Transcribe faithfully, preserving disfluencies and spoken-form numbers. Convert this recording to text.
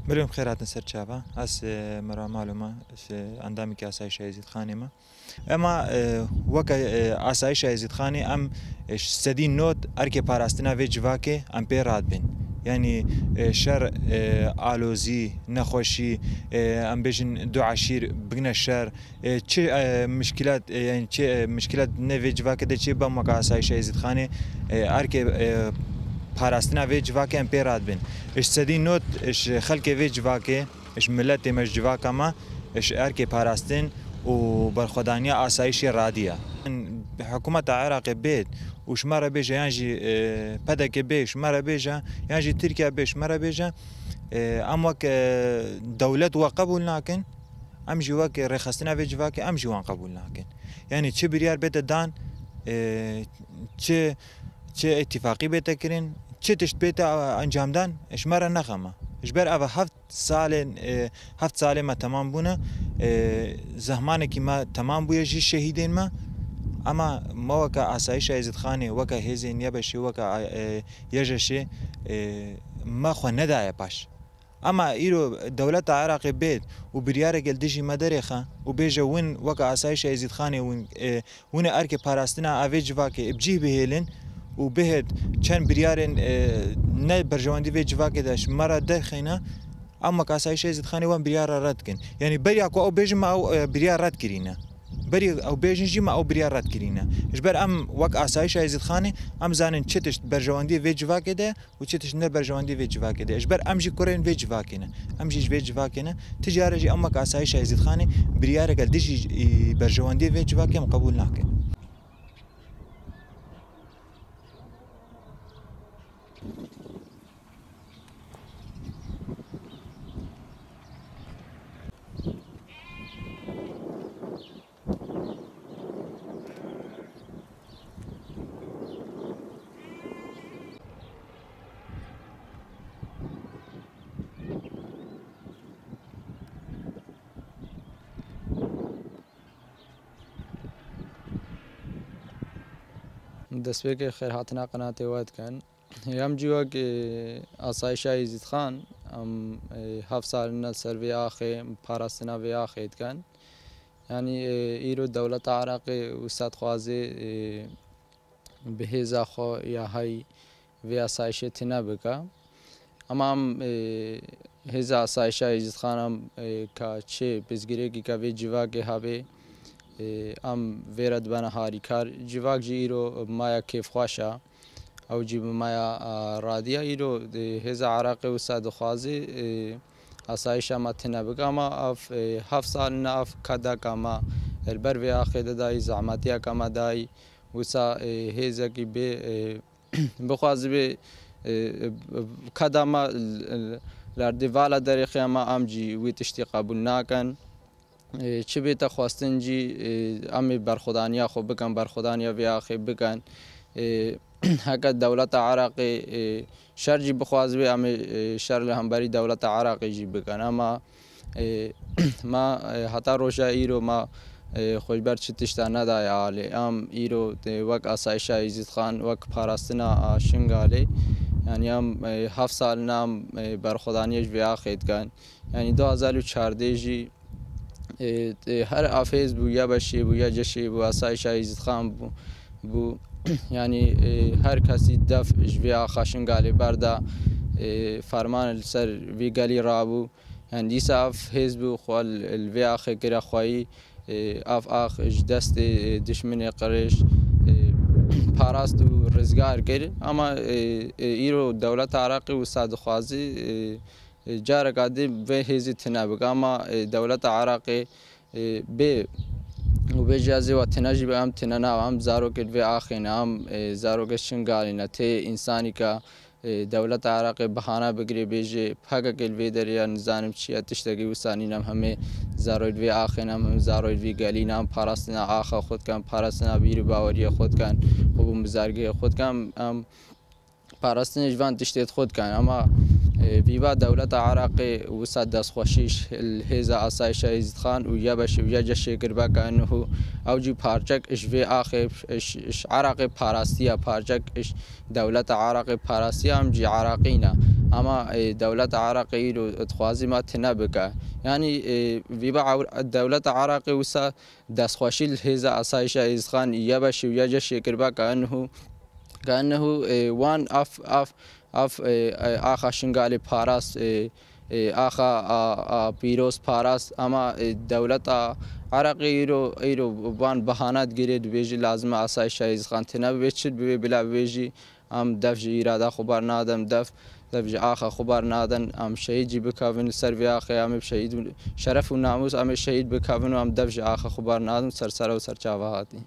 Belê, em xêr hatin ser çava. Ez, e, Merwa Malûm e, ez, e, endamekî Asayîşa Êzîdxanê me. Ema, e, weke, e, Asayîşa Êzîdxanê em, e, ji sedî nod erkê parastina vê civakê em pê radibin. Yanî, e, şer, e, alozî, nexweşî, e, em bêjin du eşîr bigine şer, e, çi, e, mişkîlat, e, yanî çi, e, mişkîlat ne vê civakê de çê bam weke Asayîşa Êzîdxanê, e, erkê, e, parastina vê civakê em pê radibin. Ji sedî nod ji xelkê vê civakê, ji miletê me, ji civaka me, ji erkê parastin û berxwedaniya asayîşê radiye. Hikûmeta Iraqê bêt û ji me re bêje yan jî, e, P D K bê ji me re bêje, yan jî Tirkiye bê ji me re bêje, e, em wek, e, dewlet we qebûl nakin, em jî wek rêxistina vê civakê em jî wan qebûl nakin. Yanî çi biryar bête dan, e, çi, çi îtîfaqî bête kirin, çi tişt bête, e, encamdan, ji me re nexema. Ji ber ev heft salên, e, heft salê me temam bûne, e, zehmanekî me temam bûye jî şehîdên me. Ema me weke Asayîşa Êzîdxanê, weke hêzên YBŞ'ê, weke, e, YJŞ'ê, e, me xwe nedaye paş. Ema îro dewleta Iraqê bêt û biryareke li dijî me derêxe û bêje win weke Asayîşa Êzîdxanê win, e, Hûn ê erkê parastina a vê civakê bi cih bihêlin û bihêt çend biryarên, e, ne berjewendî vê civakê de ji me re derxîne, em wek Asayîşa Êzîdxanê wan biryara red dikin. Yanî beriya ku ew bêjin me ew, e, biryar red kirîne. Berî ew bêjin jî me ew biryar red kirîne. Ji ber em wek Asayîşa Êzîdxanê em zanin çi tişt berjewendiyê vê civakê de û çi tişt ne berjewendî vê civakê de. Ji ber em jî kurên vê civakê ne. Em jî ji vê civakê ne. Ti care jî em wek Asayîşa Êzîdxanê biryareke dijî, e, berjewendiyê vê civakê em qebûl nakin. Destpêkê xêrhatina qenatê we dikin. Em cî wek, e, Asayîşa Êzîdxan, em, e, heft sal ne li ser vê axê, parastina vê axê dikin. Yanî, e, îro dewleta Iraqê wisa dixwaze, e, bi hêza xwe ya hay vê asayîşê tune bike. Ema em, e, hêza asayîşa Êzîdxan em, e, ka çi pirsgirêkî ka vê civakê hebe, e, em vê re dibene harîkar. Civak jî îro maya kêfxweş e. Ew jî bi maya, a, radiya îro, e, hêza Iraqê wisa dixwaze, e, asayîşa me tune bike. Ema ev, e, heft sal ne ev kedeka me li ber vê axê de dayî, zehmetiyeka me dayî. Wisa, e, hêzekî bê, e, bixwazibê, e, e, keda me l-, l-, li erdê vala derêxê, ema em jî wî tiştî qebûl nakin. E, çi bête xwestin jî, e, em ê berxwedaniya xwe bikin, berxwedaniya vê axê bikin. E, heke dewleta Iraqê, e, şer jî bixwazibê, em ê, e, şer li hemberî dewleta Iraqê jî bikin. Ema, e, me, e, heta roja îro me, e, xwe ji ber çi tişta nedaye alê. Em îro, e, wek asayîşa Êzîdxan, wek parastina a Şingalê, yanî em, e, heft sal ne em, e, berxwedaniyê ji vê axê dikin. Yanî du hazar û çardeh jî, e, e, her afêz bû, ya beşê bû, ya ceşê bû, asayîşa Êzîdxan bû, bû. Yanî, e, her kesî def ji vê axa Şingalê berda, e, ferman li ser vî gelî rabû. Yanî dîsa ev hêz bû, xwe li, li vê axê kire xweyî, e, ev ax ji destê, e, dişminê qirêj, e, parast û rizgar kir. Ama, e, e, îro dewleta Iraqê wisa dixwazî, e, e, careka dî vê hêzî tune bike. Ama, e, dewleta Iraqê, e, bê û bê cihazê we tune jî be, em tune nabin. Em zarokê li vê axê ne, em, e, zarokê Şingalê ne. Tê însanîka, e, dewleta Iraqê bihana bigirê bêjê P K K li vê derê ye, nizanim çi ye, tiştekî wisa nîne. Em hemê zaroyê li vê axê ne, em hemê zaroyê li vê gelî ne. Em parastina axa xwe dikin, parastina bîr û baweriya xwe dikin, xwe bûn bizargehê xwe dikin. Em parastinê ji van tiştê xwe dikin. Ema, e, vîva dewleta Iraqê wisa destxweşî ji hêza asayîşa Êzîdxan û ya beşê û ya ceşê kir beka niho. Ew jî parçek ji vê axê, ji, ji Iraqê parastiya, parçek ji dewleta Iraqê parastiya, em jî Iraqî ne. Ama, e, dewleta Iraqê îro dixwazî ma tine bike. Yanî, e, vî ba ewr-, dewleta Iraqê wisa destxweşî li hêza asayişa Êzixan ye beşî û ye ceşê kiriba ka enhu, ka enhu, e, wan af, af, af, e, e, axa Şingalê parast, e, e, axa a, a Pîroz parast, ama, e, dewleta Iraqê îro, îro wan bahana digire, dibêjî lazim e asayişa Êzixan tine bibe, çi bibe bila bibêjî, em def ji îrada xwe bar nadin, def, def ji axa xwe bar nadin, em şehîd jî bikevin li ser vê axê, em ê şehîd, şeref û namûs em ê şehîd bikevin û em def ji axa xwe bar nadin, ser sere û ser çava hatî.